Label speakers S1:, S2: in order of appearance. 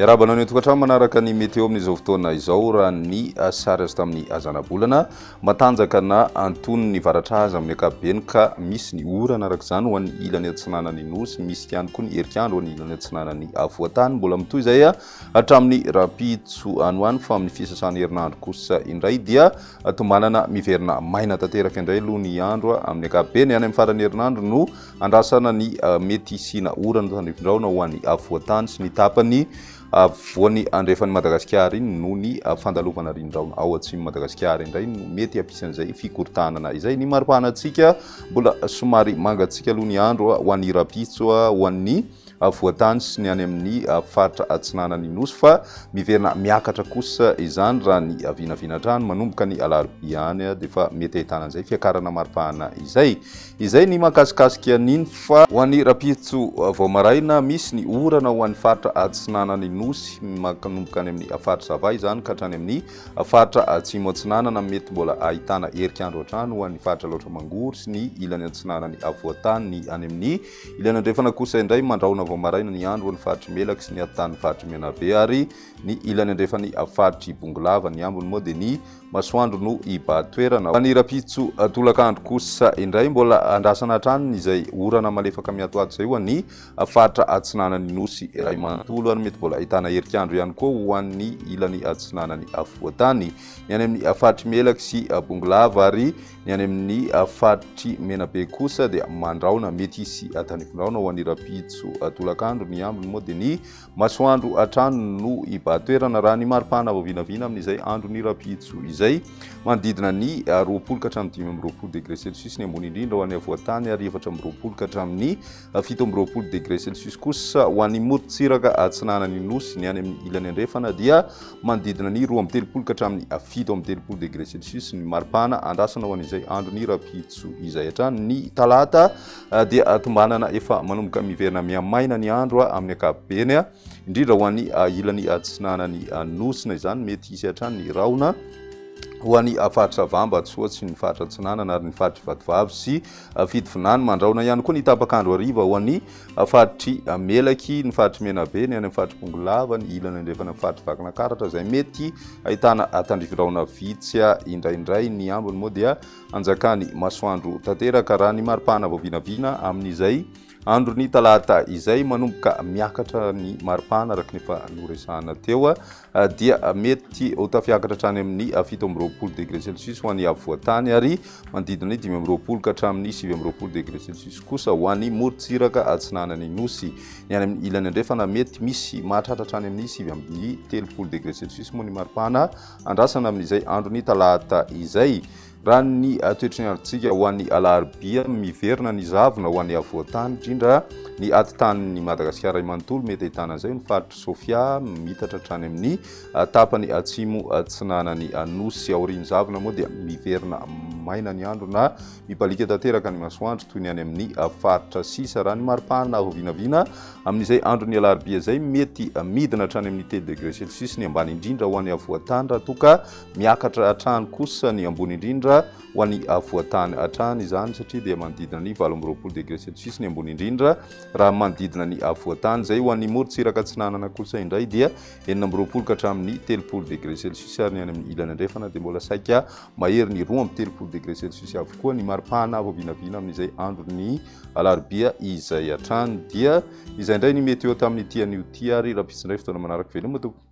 S1: Miarahaba anao any an-tokantrano manaraka ny météo amin'izao fotoana izao. Raha ny sary azo tamin'ny zanabolana, matanjaka na antonony ny varatra aza amin'ny ankapobeny ka misy ny orana araka izany ho an'ny ilany atsinanan'ny Nosy, misy ihany koa ny erikandro ho an'ny ilany atsinanan'ny afovoantany. Mbola mitohy izay hatramin'ny rahampitso any ho any fa amin'ny fisasan'ny herinandro kosa indray dia tombanana miverina maina tanteraka indray aloha ny andro amin'ny ankapobeny. Any amin'ny faran'ny herinandro no Andrasana ny mety hisiana orana tandrifindraona ho an'ny afovoan-tany sy ny tapany afovoany andrefan'i Madagasikara iny noho ny fandalovana rindraona ao atsimon'i Madagasikara indray no mety hampisy an'izay fikorontanana izay. Ny maripana antsika mbola somary mangatsiaka aloha ny andro ho an'ny rahampitso ho an'ny afovoan-tany sy ny any amin'ny faritra atsinanan'ny Nosy fa miverina miakatra kosa izany raha ny vinavina hatrany manomboka ny alarobia any dia efa mety ahitana an'izay fiakarana maripana izay. Izay ny mahakasikasika an'iny fa ho an'ny rahampitso vao maraina misy ny orana ho an'ny faritra atsinanan'ny Nosy manomboka any amin'ny faritra Sava izany ka hatrany amin'ny faritra atsimo atsinanana mety mbola ahitana erik'andro hatrany ho an'ny faritra Alaotra Mangoro sy ny ilany atsinanan'ny afovoan-tany ny any amin'ny Ilany andrefana kosa indray mandrahona vao maraina ny andro ny faritr'i Melaky sy ny atitan'ny faritr'i Menabe ary ny ilany andrefan'ny faritr'i Bongolava. Ny ambiny moa dia ny masoandro no hibahan-toerana. Ny rahampitso tolakandro kosa indray mbola andrasana hatrany izay orana malefaka miatoato izay ho an'ny faritra atsinanan'ny Nosy iray manontolo ary mety mbola ahitana herik'andro ihany koa ho an'ny ilany atsinanan'ny afovoan-tany. Ny any amin'ny faritr'i Melaky sy Bongolava ary Ny any amin'ny faritr'i Menabe kosa dia mandrahona, mety hisy tandrifindrahona ho an'ny rahampitso tolakandro. Ny ambiny moa dia ny masoandro hatrany no hibahan-toerana raha ny maripana vao vinavina amin'izay andron'ny rahampitso izay. Manodidina ny 20 ka hatramin'ny 25 degré celsius ny ambony indrindra ho an'ny afovoan-tany ary 24 ka hatramin'ny 27 degré celsius kosa ho an'ny morontsiraka atsinanan'ny Nosy. Ny any amin'ny ilany andrefana dia manodidina ny 32 ka hatramin'ny 37 degré celsius ny maripana andrasana ho an'izay andron'ny rahampitso izay hatrany. Ny talata dia tombanana efa manomboka miverina mihamaina ny andro amin'ny ankapobeny, indrindra ho an'ny ilany atsinanan'ny Nosy. Na izany mety hisy hatrany ny rahona ho an'ny faritra Vamba, Antsoa sy ny faritra Atsinanana ary ny faritr'i Vatovavy sy Fitovinany. Mandrahona ihany koa ny tapak'andro hariva ho an'ny faritr'i Melaky, ny faritr'i Menabe, ny any amin'ny faritr'i Bongolava, ny ilany andrefana amin'ny faritr'i Vakinankaratra izay mety ahitana tandrifindrahona vitsy indraindray. Ny ambiny moa dia anjakan'ny masoandro tanteraka raha ny maripana vao vinavina amin'izay andron'ny talata izay. Manomboka miakatra ny maripana araka ny efa noresahana teo dia mety ho tafiakatra hatrany amin'ny 27 degré celsius ho an'ny afovoan-tany ary manodidina ny 25 ka hatramin'ny 29 degré celsius kosa ho an'ny morontsiraka atsinanan'ny Nosy. Ny any amin'ny ilany andrefana mety misy mahatratra hatrany amin'ny 39 degré celsius moa ny maripana andrasana amin'izay andron'ny talata izay. Raha ny toetry ny androntsika ho an'ny alarobia, miverina ny zavona ho an'ny afovoan-tany, indrindra ny atitanin'i Madagasikara iray manontolo, mety ahitana an'izay ny faritr'i Sofia, miitatra hatrany amin'ny tapany atsimo atsinanan'ny Nosy. Aorian'ny zavona moa dia miverina maina ny andro na mibaliaka tanteraka ny masoandro toy ny any amin'ny faritra sisa. Raha ny maripana vao vinavina amin'izay andron'ny alarobia izay, mety midina hatrany amin'ny 3 degré celsius ny ambany indrindra ho an'ny afovoan-tany raha toa ka Miakatra hatrany kosa ny ambony indrindra ho an'ny afovoan-tany hatrany izany satria dia manodidina ny 28 degré celsius ny ambony indrindra raha manodidina ny afovoan-tany izay. Ho an'ny morontsiraka atsinanana kosa indray dia 26 ka hatramin'ny 30 degré celsius ary ny any amin'ny ilany andrefana dia mbola saika mahery ny 32 degré celsius avokoa ny maripana vao vinavina amin'izay andron'ny alarobia izay hatrany. Dia izay indray ny météo tamin'ity anio ity ary rahampitso indray fotoana manaraka. Veloma tompoko.